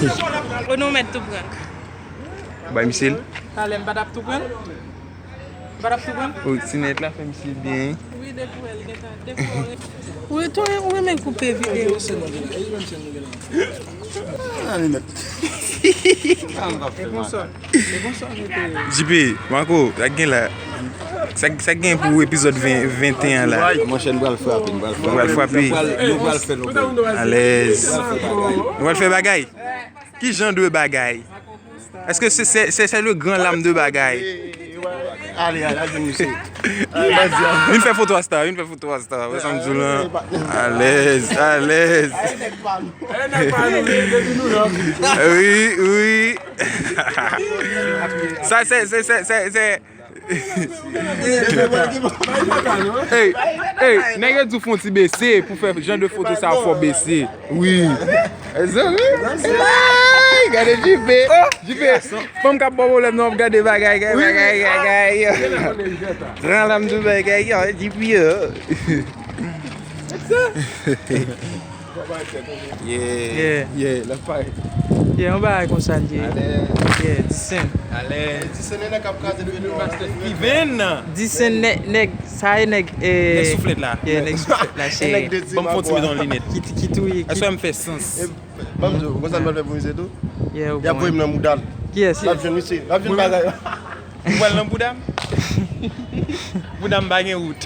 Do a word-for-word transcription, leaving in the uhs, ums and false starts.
O non, mèt tou pran. Bay misye l. Talè m pa t ap tou pran. M pa t ap tou pran. O, ti nèt la fè misye byen. Wi, depi w wè l gentan, depi w wè. Ou tou ou renmen koupe videyo. Ah, li mèt. E konsa. E konsa nou te. J P, Marco, sa k gen la? Sa, sa k gen pou epizòd ven, venteyen la? Monchè, nou pral frape, nou pral Nou pral frape. Nou pral fè nou. Alèz. Nou pral fè bagay. Ki jan de bagay? Èske se, se, se, se le gran lam de bagay? Ale, ale, ale, misye. Vin fè foto a star, vin fè foto a star. Wè sa m di w lan. Alèz, alèz. Wi, wi. Sa se, se, se, se, se. Ey, ey, nèg yo di w fè yon ti bese pou fè jan de foto sa yo fò bese. Wi. Zanmi. Ey, gade J P. J P. Fanm k ap ba w pwoblèm nan, w ap gade bagay, gade bagay, bagay. Gran lam de bagay, yo, J P, yo. Yeah. Yeah, yon bagay konsa l ye. Yeah, disen. Ti sè nènè k ap kraze de nou. Disen nèg, nèg, sa e nèg. Nèg souflèt la. Yeah, nèg souflèt la, se. Ban m fè yon ti met yon linèt. Ki, ki touye. Èske m fè sans? Ban m di w, konsa nou pral fè pou misye tou? Yeah, Y ap voye m nan mouda l. Kiyès? L ap jwenn misye. L ap jwenn bagay. Ou pral nan bouda m? Bouda m pa gen wout.